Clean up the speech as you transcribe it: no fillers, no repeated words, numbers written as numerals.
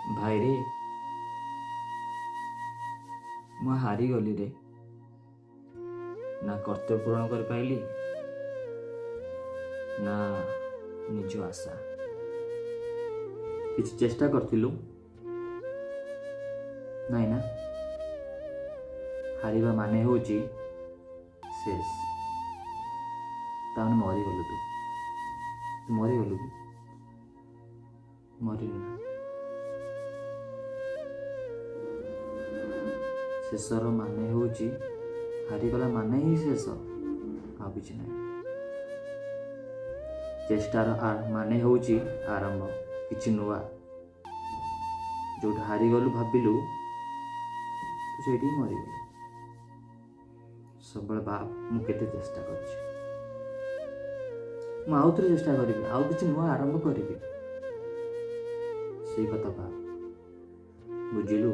ଭାଇରେ, ମୁଁ ହାରିଗଲି ରେ। ନା କର୍ତ୍ତବ୍ୟ ପୂରଣ କରିପାରିଲି, ନା ନିଜ ଆଶା। କିଛି ଚେଷ୍ଟା କରିଥିଲୁ? ନାଇଁ ନା? ହାରିବା ମାନେ ହେଉଛି ଶେଷ। ତାମାନେ ମରିଗଲୁ ତୁ। ତୁ ମରିଗଲୁ କି? ମରିନୁ ନା? ଶେଷର ମାନେ ହେଉଛି, ହାରିଗଲା ମାନେ ହିଁ ଶେଷ, ଆଉ କିଛି ନାହିଁ। ଚେଷ୍ଟାର ମାନେ ହେଉଛି ଆରମ୍ଭ, କିଛି ନୂଆ। ଯୋଉଠି ହାରିଗଲୁ ଭାବିଲୁ, ତୁ ସେଇଠି ହିଁ ମରିଗଲୁ। ସବୁବେଳେ ଭାବ, ମୁଁ କେତେ ଚେଷ୍ଟା କରିଛି, ମୁଁ ଆଉ ଥରେ ଚେଷ୍ଟା କରିବି, ଆଉ କିଛି ନୂଆ ଆରମ୍ଭ କରିବି। ସେଇ କଥା ଭାବ, ବୁଝିଲୁ?